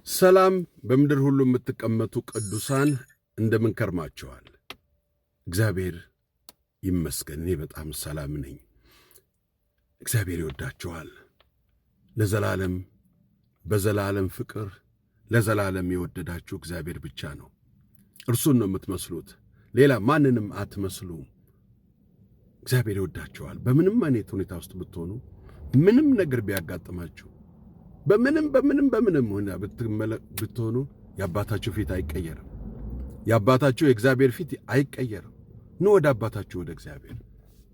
ሰላም በምድር ሁሉ የምትቀመጡ ቅዱሳን እንደምን ከርማችኋል? እግዚአብሔር ይመስገን፣ እኔ በጣም ሰላም ነኝ። እግዚአብሔር ይወዳችኋል። ለዘላለም በዘላለም ፍቅር ለዘላለም የወደዳችሁ እግዚአብሔር ብቻ ነው። እርሱን ነው የምትመስሉት፣ ሌላ ማንንም አትመስሉ። እግዚአብሔር ይወዳችኋል። በምንም አይነት ሁኔታ ውስጥ ብትሆኑ፣ ምንም ነገር ቢያጋጥማችሁ፣ በምንም በምንም በምንም ሁኔታ ብትሆኑ የአባታችሁ ፊት አይቀየርም። የአባታችሁ የእግዚአብሔር ፊት አይቀየርም። ኑ ወደ አባታችሁ ወደ እግዚአብሔር።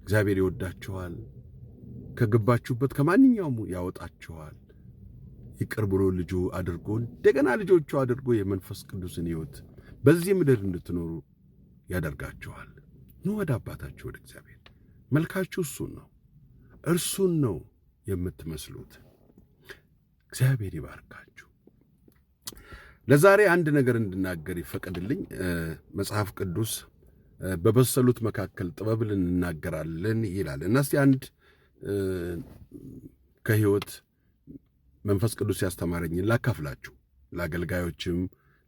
እግዚአብሔር ይወዳችኋል። ከገባችሁበት ከማንኛውም ያወጣችኋል። ይቅር ብሎ ልጁ አድርጎ እንደገና ልጆቹ አድርጎ የመንፈስ ቅዱስን ሕይወት በዚህ ምድር እንድትኖሩ ያደርጋችኋል። ኑ ወደ አባታችሁ ወደ እግዚአብሔር። መልካችሁ እሱን ነው፣ እርሱን ነው የምትመስሉት። እግዚአብሔር ይባርካችሁ። ለዛሬ አንድ ነገር እንድናገር ይፈቀድልኝ። መጽሐፍ ቅዱስ በበሰሉት መካከል ጥበብን እንናገራለን ይላል እና እስቲ አንድ ከሕይወት መንፈስ ቅዱስ ያስተማረኝን ላካፍላችሁ። ለአገልጋዮችም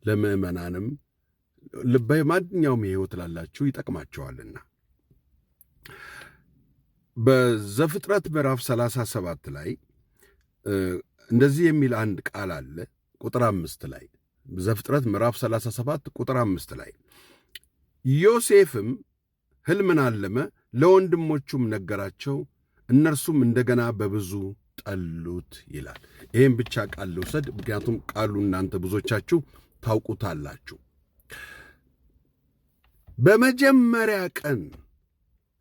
ለምዕመናንም በማንኛውም የሕይወት ላላችሁ ይጠቅማቸዋልና። በዘፍጥረት ምዕራፍ 37 ላይ እንደዚህ የሚል አንድ ቃል አለ። ቁጥር 5 ላይ፣ ዘፍጥረት ምዕራፍ 37 ቁጥር 5 ላይ፣ ዮሴፍም ሕልምን አለመ፣ ለወንድሞቹም ነገራቸው፣ እነርሱም እንደገና በብዙ ጠሉት ይላል። ይህም ብቻ ቃል ልውሰድ፣ ምክንያቱም ቃሉ እናንተ ብዙዎቻችሁ ታውቁታላችሁ። በመጀመሪያ ቀን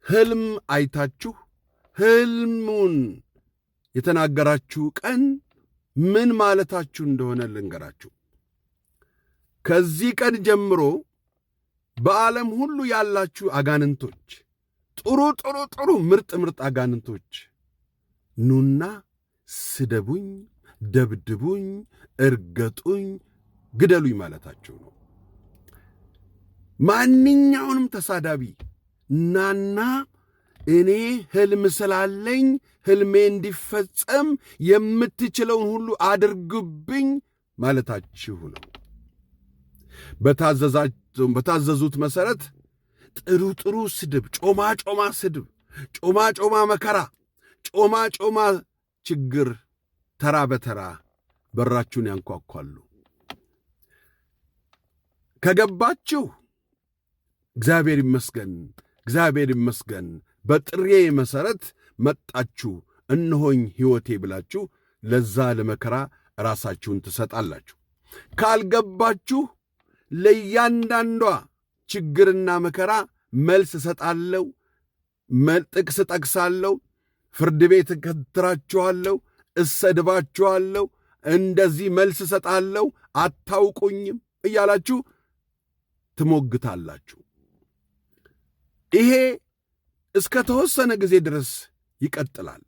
ሕልም አይታችሁ ሕልሙን የተናገራችሁ ቀን ምን ማለታችሁ እንደሆነ ልንገራችሁ። ከዚህ ቀን ጀምሮ በዓለም ሁሉ ያላችሁ አጋንንቶች፣ ጥሩ ጥሩ ጥሩ ምርጥ ምርጥ አጋንንቶች፣ ኑና ስደቡኝ፣ ደብድቡኝ፣ እርገጡኝ፣ ግደሉኝ ማለታችሁ ነው። ማንኛውንም ተሳዳቢ ናና እኔ ህልም ስላለኝ ህልሜ እንዲፈጸም የምትችለውን ሁሉ አድርግብኝ ማለታችሁ ነው። በታዘዙት መሠረት ጥሩ ጥሩ ስድብ፣ ጮማ ጮማ ስድብ፣ ጮማ ጮማ መከራ፣ ጮማ ጮማ ችግር ተራ በተራ በራችሁን ያንኳኳሉ። ከገባችሁ እግዚአብሔር ይመስገን፣ እግዚአብሔር ይመስገን፣ በጥሪዬ መሠረት መጣችሁ፣ እነሆኝ ሕይወቴ ብላችሁ ለዛ ለመከራ ራሳችሁን ትሰጣላችሁ። ካልገባችሁ ለእያንዳንዷ ችግርና መከራ መልስ እሰጣለሁ፣ ጥቅስ እጠቅሳለሁ፣ ፍርድ ቤት እከትራችኋለሁ፣ እሰድባችኋለሁ፣ እንደዚህ መልስ እሰጣለሁ፣ አታውቁኝም እያላችሁ ትሞግታላችሁ። ይሄ እስከ ተወሰነ ጊዜ ድረስ ይቀጥላል።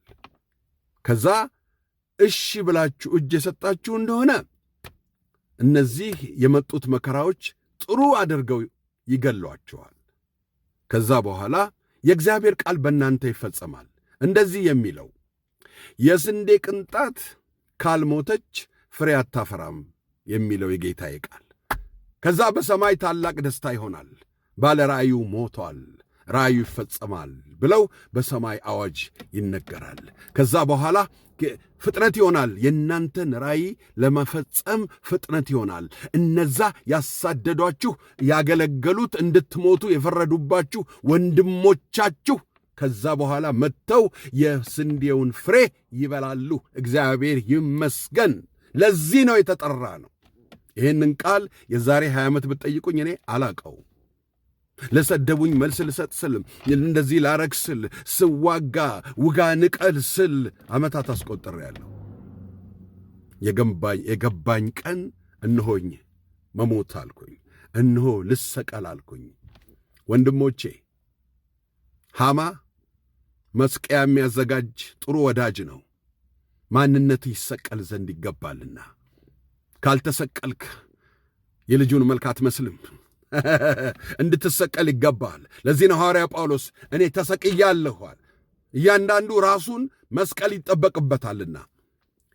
ከዛ እሺ ብላችሁ እጅ የሰጣችሁ እንደሆነ እነዚህ የመጡት መከራዎች ጥሩ አድርገው ይገሏቸዋል። ከዛ በኋላ የእግዚአብሔር ቃል በእናንተ ይፈጸማል። እንደዚህ የሚለው፣ የስንዴ ቅንጣት ካልሞተች ፍሬ አታፈራም የሚለው የጌታዬ ቃል። ከዛ በሰማይ ታላቅ ደስታ ይሆናል። ባለ ራእዩ ሞቷል፣ ራእዩ ይፈጸማል ብለው በሰማይ አዋጅ ይነገራል። ከዛ በኋላ ፍጥነት ይሆናል። የእናንተን ራእይ ለመፈጸም ፍጥነት ይሆናል። እነዛ ያሳደዷችሁ፣ ያገለገሉት፣ እንድትሞቱ የፈረዱባችሁ ወንድሞቻችሁ ከዛ በኋላ መጥተው የስንዴውን ፍሬ ይበላሉ። እግዚአብሔር ይመስገን። ለዚህ ነው የተጠራነው። ይህንን ቃል የዛሬ 20 ዓመት ብትጠይቁኝ እኔ አላቀው። ለሰደቡኝ መልስ ልሰጥ ስል፣ እንደዚህ ላረግ ስል፣ ስዋጋ፣ ውጋ ንቀል ስል ዓመታት አስቆጥሬያለሁ። የገባኝ ቀን እነሆኝ መሞት አልኩኝ፣ እነሆ ልሰቀል አልኩኝ። ወንድሞቼ፣ ሐማ መስቀያ የሚያዘጋጅ ጥሩ ወዳጅ ነው። ማንነት ይሰቀል ዘንድ ይገባልና ካልተሰቀልክ የልጁን መልክ አትመስልም። እንድትሰቀል ይገባል። ለዚህ ነው ሐዋርያ ጳውሎስ እኔ ተሰቅያለሁ። እያንዳንዱ ራሱን መስቀል ይጠበቅበታልና።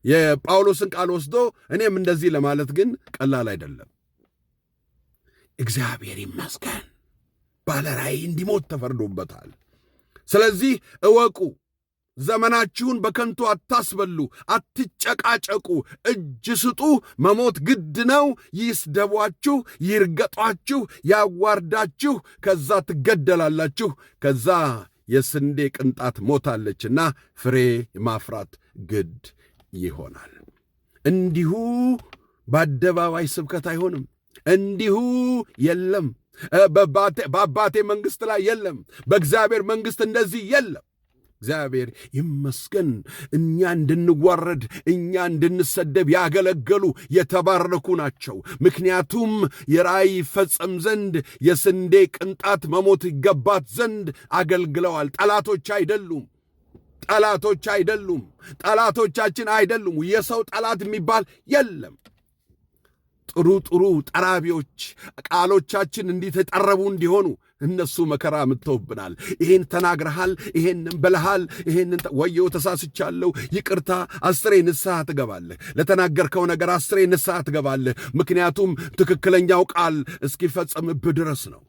የጳውሎስን ቃል ወስዶ እኔም እንደዚህ ለማለት ግን ቀላል አይደለም። እግዚአብሔር ይመስገን ባለ ራእይ እንዲሞት ተፈርዶበታል። ስለዚህ እወቁ፣ ዘመናችሁን በከንቱ አታስበሉ፣ አትጨቃጨቁ፣ እጅ ስጡ። መሞት ግድ ነው። ይስደቧችሁ፣ ይርገጧችሁ፣ ያዋርዳችሁ፣ ከዛ ትገደላላችሁ። ከዛ የስንዴ ቅንጣት ሞታለችና ፍሬ ማፍራት ግድ ይሆናል። እንዲሁ በአደባባይ ስብከት አይሆንም። እንዲሁ የለም። በአባቴ መንግሥት ላይ የለም። በእግዚአብሔር መንግሥት እንደዚህ የለም። እግዚአብሔር ይመስገን። እኛ እንድንዋረድ፣ እኛ እንድንሰደብ ያገለገሉ የተባረኩ ናቸው። ምክንያቱም የራእይ ይፈጸም ዘንድ የስንዴ ቅንጣት መሞት ይገባት ዘንድ አገልግለዋል። ጠላቶች አይደሉም። ጠላቶች አይደሉም። ጠላቶቻችን አይደሉም። የሰው ጠላት የሚባል የለም። ጥሩ ጥሩ ጠራቢዎች ቃሎቻችን እንዲህ ተጠረቡ እንዲሆኑ እነሱ መከራ አምጥተውብናል። ይሄን ተናግረሃል፣ ይሄንን ብለሃል፣ ይሄንን ወየው ተሳስቻለሁ፣ ይቅርታ። 10 ንስሐ ትገባለህ። ለተናገርከው ነገር 10 ንስሐ ትገባለህ። ምክንያቱም ትክክለኛው ቃል እስኪፈጸምብህ ድረስ ነው።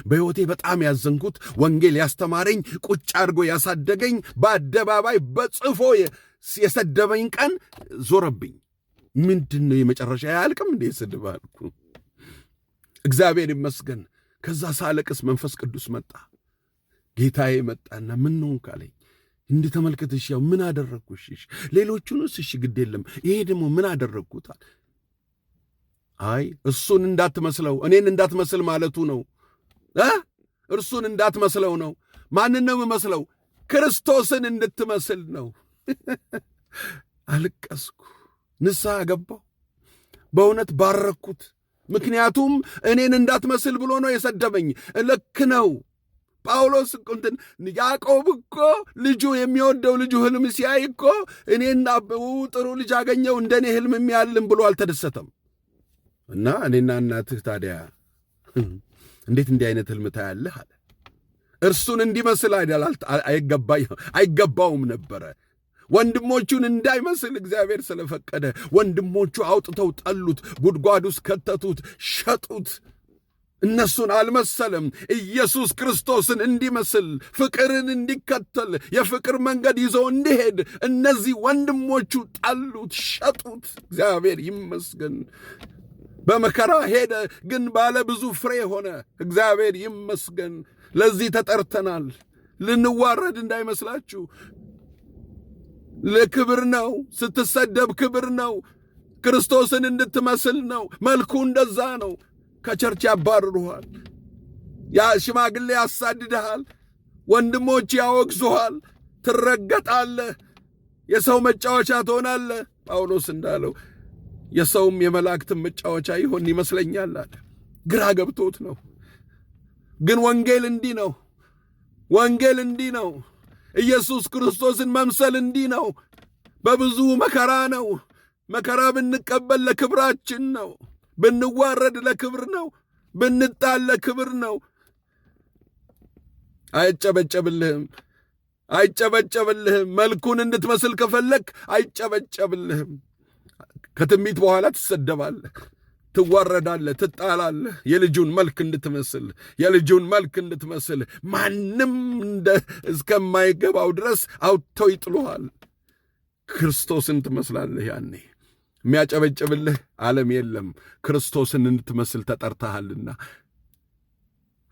በሕይወቴ በጣም ያዘንኩት ወንጌል ያስተማረኝ፣ ቁጭ አድርጎ ያሳደገኝ፣ በአደባባይ በጽፎ የሰደበኝ ቀን ዞረብኝ። ምንድን ነው የመጨረሻ አያልቅም እንዴ ስድብ አልኩ። እግዚአብሔር ይመስገን። ከዛ ሳለቅስ መንፈስ ቅዱስ መጣ። ጌታዬ መጣና ምን ነው ካለኝ፣ እንዲህ ተመልከትሽ፣ ያው ምን አደረግኩሽ? ሌሎቹንስ እሺ ግድ የለም፣ ይሄ ደግሞ ምን አደረግኩታል? አይ እሱን እንዳትመስለው እኔን እንዳትመስል ማለቱ ነው። እርሱን እንዳትመስለው ነው። ማንን ነው የምመስለው? ክርስቶስን እንድትመስል ነው። አለቀስኩ። ንስሐ ገባሁ። በእውነት ባረኩት። ምክንያቱም እኔን እንዳትመስል ብሎ ነው የሰደበኝ። ልክ ነው። ጳውሎስ እንትን ያዕቆብ እኮ ልጁ የሚወደው ልጁ ህልም ሲያይ እኮ እኔና ጥሩ ልጅ አገኘው እንደኔ ህልም የሚያልም ብሎ አልተደሰተም። እና እኔና እናትህ ታዲያ እንዴት እንዲህ አይነት ህልም ታያለህ አለ። እርሱን እንዲመስል አይደል አይገባውም ነበረ። ወንድሞቹን እንዳይመስል እግዚአብሔር ስለፈቀደ ወንድሞቹ አውጥተው ጠሉት፣ ጉድጓድ ውስጥ ከተቱት፣ ሸጡት። እነሱን አልመሰለም። ኢየሱስ ክርስቶስን እንዲመስል፣ ፍቅርን እንዲከተል፣ የፍቅር መንገድ ይዞ እንዲሄድ እነዚህ ወንድሞቹ ጠሉት፣ ሸጡት። እግዚአብሔር ይመስገን። በመከራ ሄደ፣ ግን ባለ ብዙ ፍሬ ሆነ። እግዚአብሔር ይመስገን። ለዚህ ተጠርተናል። ልንዋረድ እንዳይመስላችሁ። ለክብር ነው። ስትሰደብ ክብር ነው። ክርስቶስን እንድትመስል ነው። መልኩ እንደዛ ነው። ከ church ያባርሩሃል። ያ ሽማግሌ ያሳድድሃል። ወንድሞች ያወግዙሃል። ትረገጣለህ። የሰው መጫወቻ ትሆናለህ። ጳውሎስ እንዳለው የሰውም የመላእክትም መጫወቻ ይሆን ይመስለኛል አለ። ግራ ገብቶት ነው። ግን ወንጌል እንዲህ ነው። ወንጌል እንዲህ ነው። ኢየሱስ ክርስቶስን መምሰል እንዲህ ነው። በብዙ መከራ ነው። መከራ ብንቀበል ለክብራችን ነው። ብንዋረድ ለክብር ነው። ብንጣል ለክብር ነው። አይጨበጨብልህም፣ አይጨበጨብልህም። መልኩን እንድትመስል ከፈለክ አይጨበጨብልህም። ከትንቢት በኋላ ትሰደባለህ፣ ትዋረዳለህ፣ ትጣላለህ። የልጁን መልክ እንድትመስል፣ የልጁን መልክ እንድትመስል ማንም እስከማይገባው ድረስ አውጥተው ይጥሉሃል። ክርስቶስን ትመስላለህ። ያኔ የሚያጨበጭብልህ ዓለም የለም። ክርስቶስን እንድትመስል ተጠርተሃልና።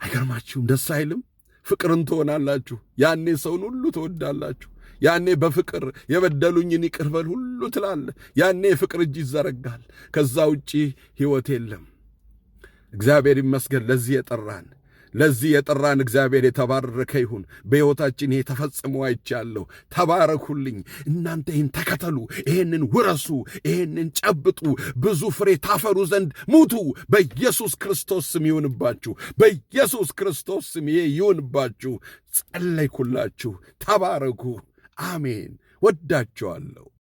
አይገርማችሁም? ደስ አይልም? ፍቅርን ትሆናላችሁ። ያኔ ሰውን ሁሉ ትወዳላችሁ። ያኔ በፍቅር የበደሉኝን ይቅር በል ሁሉ ትላለህ። ያኔ የፍቅር እጅ ይዘረጋል። ከዛ ውጪ ሕይወት የለም። እግዚአብሔር ይመስገን ለዚህ የጠራን፣ ለዚህ የጠራን እግዚአብሔር የተባረከ ይሁን። በሕይወታችን ይሄ ተፈጽሞ አይቻለሁ። ተባረኩልኝ። እናንተ ይህን ተከተሉ፣ ይህንን ውረሱ፣ ይህንን ጨብጡ፣ ብዙ ፍሬ ታፈሩ ዘንድ ሙቱ። በኢየሱስ ክርስቶስ ስም ይሁንባችሁ። በኢየሱስ ክርስቶስ ስም ይሄ ይሁንባችሁ። ጸለይኩላችሁ። ተባረኩ። አሜን። ወዳችኋለሁ።